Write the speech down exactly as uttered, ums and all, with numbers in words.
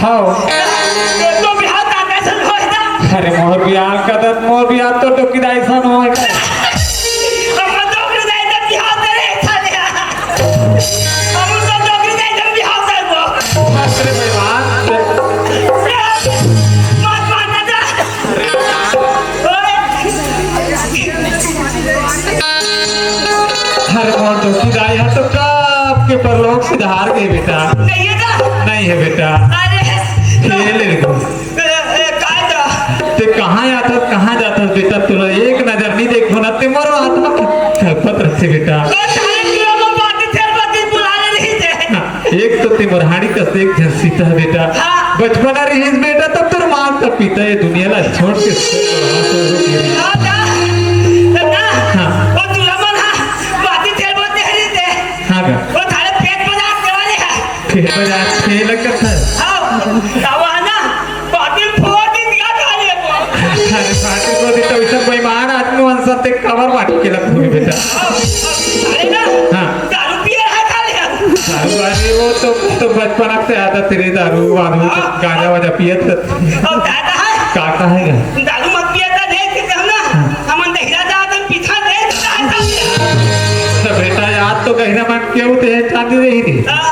हव। तो बिहाव का कैसन होय गा? अरे मोर बिहाव का दत, मोर बिहाव तो डोकरी दाई सन होय गा। हमर डोकरी दाई तो बिहाव करे साले। हम तो डोकरी दाई तो बिहाव करबो। बाप रे भाई बाप। मत मार दादा। अरे मोर डोकरी दाई हा तो कब के परलोक सिधार गे बेटा। नहीं हे का? नहीं हे बेटा। अरे। खेल रे तू। ए, ए, काय गा? ते कहाँ जाथस, कहाँ जाथस बेटा, तोला एक नजर नहीं देखो ना, ते मोरो आत्मा तड़पत रहिथे बेटा। ओ, साले, तू लोग बात फेर बात बुला ले रही थे। हाँ, एक तो ते मोर हाड़ी कस एक झन सीता हे बेटा। हाँ। बचपना रहिस बेटा, तब तोर माता पिता ये दुनिया ला छोड़ के हाँ, गा। गा। हाँ। ओ, तू लोग मन, हाँ, बात फेर बात नहीं रही थे। हाँ, गा। ओ, थारे पेट बजा देवाले है। पेट बजा, खेल करता है। हाँ, अब आना। बातिल फोड़ दी दिया थारे को। अरे बातिल को दी तो इतना बेईमान आदमी मन साथे कवर बात के लग हुई बेटा। अरे ना, हाँ। दारू पिए रहा था ले। दारू, अरे वो तो, तो बचपन से आदत तेरे दारू वारू, हाँ। गांजा वाजा पियत। अब दादा है। का, का है गा? दारू मत पिया था, देख के हम ना, हाँ। हमन दहिरा जात हम पीछा देख के आए थे। तो बेटा याद तो कहीं ना मन क्यों थे, चांदी रही थी। हाँ।